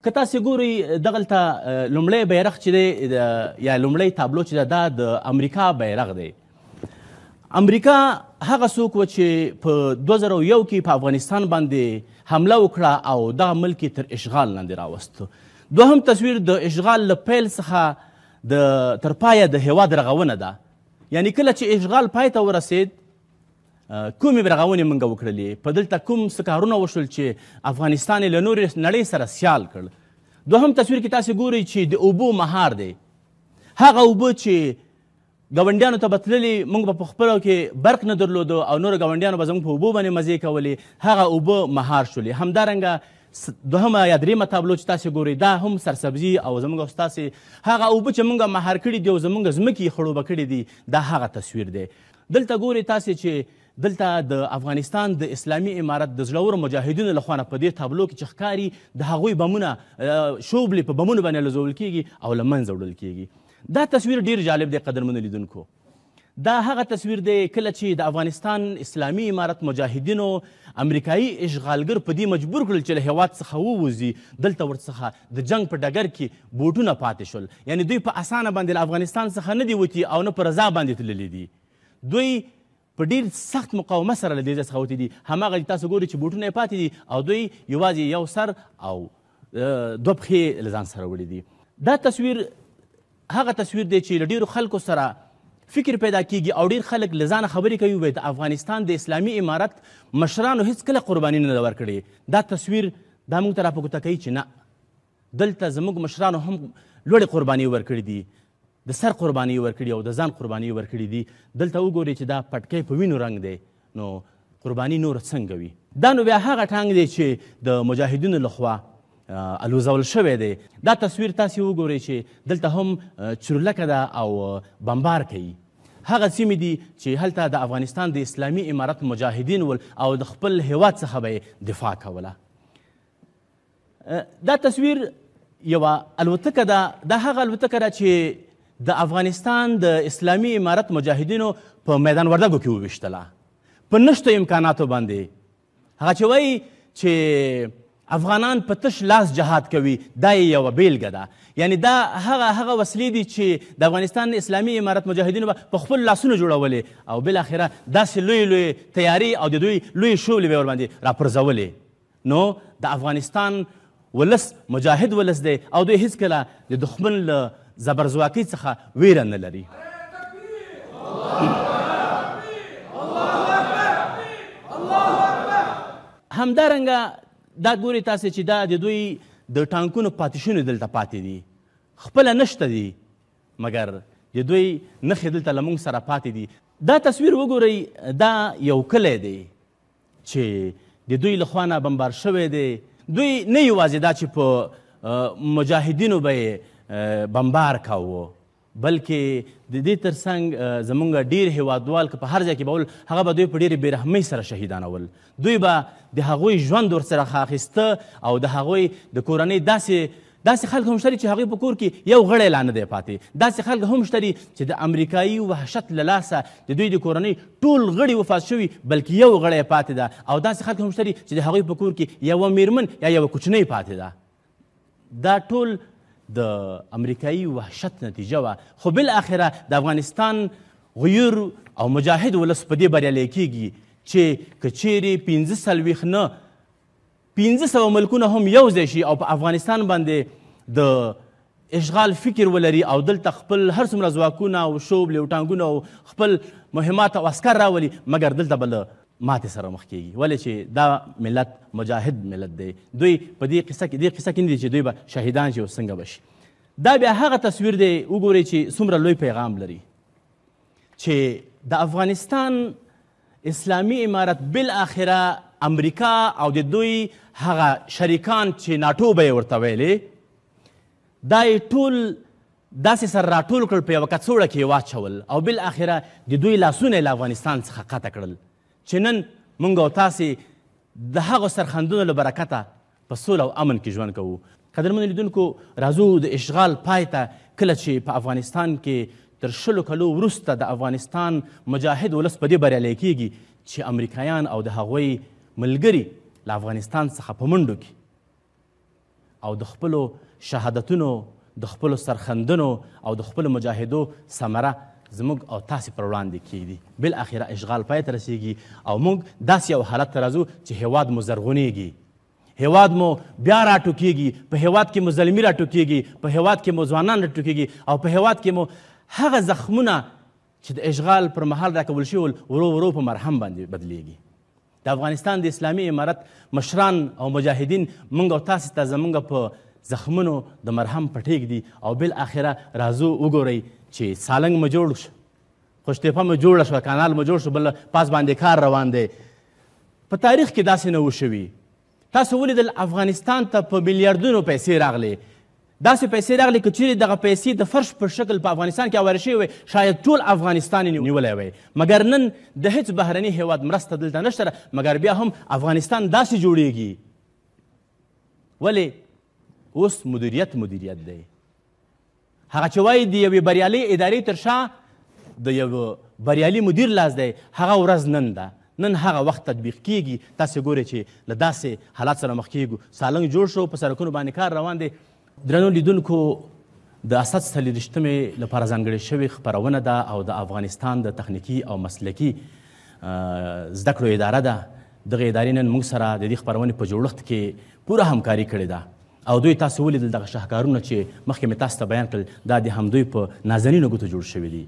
که تاسې ګورئ دغلته لومړی بیرغ چې دی یا لومړی تابلو چې ده، دا د امریکا بیرغ دی. امریکا هغه څوک و چې په 2001 کې په افغانستان باندې حمله وکړه او دغه ملک یې تر اشغال لاندې راوست. دوهم تصویر د اشغال له پیل څخه د تر پایه د هیواد رغونه ده. یعنی کله چې اشغال پای ته ورسید، کومې رغونې موږ وکړلې، په دلته کوم څه کارونه وشول چې افغانستان یې له نورې نړۍ سره سیال کړ. دوهم تصویر کې تاسې ګورئ چې د اوبو مهار دی، هغه اوبه چې ګاونډیانو ته به تللې، موږ به په خپلو کې برق نه درلودو او نورو ګاونډیانو به زموږ په اوبو باندې مزې کولې، هغه اوبه مهار شولې. همدارنګه دوهمه یا درېیمه تابلو چې تاسې ګورئ، دا هم سرسبزي او زموږ او ستاسې هغه اوبه چې موږ مهار کړي دي او زموږ ځمکې یې خړوبه کړي دي، دا هغه تصویر دی. دلته ګورئ تاسې چې دلته د افغانستان د اسلامي امارت د زړورو مجاهدینو له خوا نه په دې تابلو کې چې ښکاري د هغوی بمونه شوبلې په بمونو باندې الوزول کېږي او له منځه وړل کېږي. دا تصویر ډیر جالب دی قدرمنو لیدونکو. دا هغه تصویر دی کله چې د افغانستان اسلامي امارت مجاهدینو امریکایي اشغالګر په دې مجبور کړل چې له هیواد څخه ووځي. دلته ورڅخه د جنګ په ډګر کې بوټونه پاتې شول. یعنی دوی په اسانه باندې له افغانستان څخه نه دي وتي او نه په رضا باندې تللي دي. دوی په ډیر سخت مقاومت سره له دې ځای څخه وتي دي. هماغه تاسو ګورئ چې بوټونه یې پاتې دي او دوی یوازې یو سر او دوه پښې له ځان سره وړي دي. دا تصویر هغه تصویر دی چې له ډیرو خلکو سره فکر پیدا کیږي او ډیر خلک له ځانه خبرې کوي، وایي د افغانستان د اسلامي امارت مشرانو هیڅکله قرباني نه ده ورکړې. دا تصویر دا موږ ته را په ګوته کوي چې نه، دلته زموږ مشرانو هم لوړې قرباني ورکړې دي، د سر قرباني ورکړي او د ځان قرباني ورکړي دي. دلته وګورئ چې دا پټکی په وینو رنګ دی، نو قرباني نوره څنګه وي؟ دا نو بیا هغه ټانګ دی چې د مجاهدینو لخوا الوزول شوی دی. دا تصویر تاسې وګورئ چې دلته هم چورلکه ده او بمبار کوي. هغه سیمې دي چې هلته د افغانستان د اسلامي امارت مجاهدین ول او د خپل هیواد څخه به یې دفاع کوله. دا تصویر یوه الوتکه ده. دا هغه الوتکه ده چې د افغانستان د اسلامي امارت مجاهدینو په میدان وردګو کې وویشتله په نشتو امکاناتو باندې. هغه چې وایي چې افغانان په تش لاس جهاد کوي، دا یې یوه بیلګه ده. یعنی دا هغه وسلې دي چې د افغانستان اسلامي امارت مجاهدینو به په خپلو لاسونو جوړولې او بالاخره داسې لوی لوی تیارې او د دوی لوی شولې به یې ورباندې راپرځولې. نو د افغانستان ولس مجاهد ولس دی او دوی هیڅکله د دښمن له زبرځواکۍ څخه ویره نه لري. همدارنګه دا ګورئ تاسې چې دا د دوی د ټانکونو پاتې شونې دلته پاتې دي، خپله نشته دي، مګر د دوی نښې دلته له موږ سره پاتې دي. دا تصویر وګورئ، دا یو کلی دی چې د دوی له خوا نه بمبار شوی دی. دوی نه یوازې دا چې په مجاهدینو به یې بمبار کاوه، بلکې د دې ترڅنګ زمونږ ډیر هیوادوال که په هر ځای کې به ول، هغه به دوی په ډېرې بېرحمۍ سره شهیدانول. دوی به د هغوی ژوند ورسره اخیسته او د هغوی د کورنۍ داسې خلک هم شته چې هغوی په کور کې یو غړی لا نه دی پاتې. داسې خلک هم شته چې د امریکایي وحشت له لاسه د دوی د کورنۍ ټول غړي وفات شوي، بلکې یو غړی پاتې ده. او داسې خلک هم شته چې د هغوی په کور کې یوه میرمن یا یوه کوچنۍ پاتې ده. دا ټول د امریکایي وحشت نتیجه وه. خو بالاخره د افغانستان غیور او مجاهد ولس په دې بریالی کیږي چې که چیرې 45 نه 500 ملکونه هم یو ځای شي او په افغانستان باندې د اشغال فکر ولري او دلته خپل هر څومره ځواکونه او شوبلې او ټانګونه او خپل مهمات او عسکر راولي، مګر دلته به له ماتې سره مخ کیږي. ولې چې دا ملت مجاهد ملت دی. دوی په دې قصه کې نه دي چې دوی به شهیدان شي او څنګه به شي. دا بیا هغه تصویر دی، وګورئ چې څومره لوی پیغام لري چې د افغانستان اسلامي امارت بالاخره امریکا او د دوی هغه شریکان چې ناټو به یې ورته ویلې، دا یې ټول داسې سره راټول کړل، په یوه کڅوړه کې یې واچول او بالاخره د دوی لاسونه یې له افغانستان څخه قطع کړل چې نن موږ او تاسې د هغو سرخندونو له برکته په سوله او امن کې ژوند کوو. قدرمنو لیدونکو، راځو د اشغال پای ته. کله چې په افغانستان کې تر 20 کلو وروسته د افغانستان مجاهد ولس په دې بریالی کیږي چې امریکایان او د هغوی ملګري له افغانستان څخه په منډو کې او د خپلو شهادتونو، د خپلو سرښندنو او د خپلو مجاهدو ثمره زموږ او تاسې پر وړاندې کیږدي. بالاخره اشغال پای ته رسیږي او موږ داسې یو حالت ته راځو چې هیواد مو زرغونیږي، هیواد مو بیا راټوکیږي، په هیواد کې مو زلمي راټوکیږي، په هیواد کې مو ځوانان راټوکیږي او په هیواد کې مو هغه زخمونه چې د اشغال پر مهال راکول شوي ول ورو ورو په مرهم باندې بدلیږي. د افغانستان د اسلامي امارت مشران او مجاهدین موږ او تاسې ته زموږ په زخمونو د مرهم پټې ږدي او بالاخره راځو وګورئ چې سالنګ مو جوړ شو، قوشتېپه مو جوړه شوه، کانال مو جوړ شو، بل پاس باندې کار روان دی. په تاریخ کې داسې نه و شوي. تاسو ولیدل افغانستان ته په میلیاردونو پیسې راغلې، داسې پیسې راغلې که چیرې دغه پیسې د فرش په شکل په افغانستان کې اوارې شوې وای، شاید ټول افغانستان یې نیولی وای. مګر نن د هیڅ بهرني هیواد مرسته دلته نشته، مګر بیا هم افغانستان داسې جوړیږي. ولې؟ اوس مدیریت مدیریت دی. هغه چې وایي د یوې بریالۍ ادارې تر شا د یو بریالي مدیر لاس دی، هغه ورځ نن ده. نن هغه وخت تطبیق کیږي. تاسې ګورئ چې له داسې حالات سره مخ کیږو. سالنګ جوړ شو، په سړکونو باندې کار روان دی. درنو لیدونکو، د اسد څلېرویشتمې لپاره ځانګړې شوې خپرونه ده او د افغانستان د تخنیکي او مسلکي زده کړو اداره ده. دغې ادارې نن موږ سره د دې خپرونې په جوړښت کې پوره همکاري کړې ده او دوی تاسو ولیدل دغه شاهکارونه چې مخکې مې تاسو ته بیان کړل، دا د همدوی په نازنینو ګوتو جوړ شوي دي.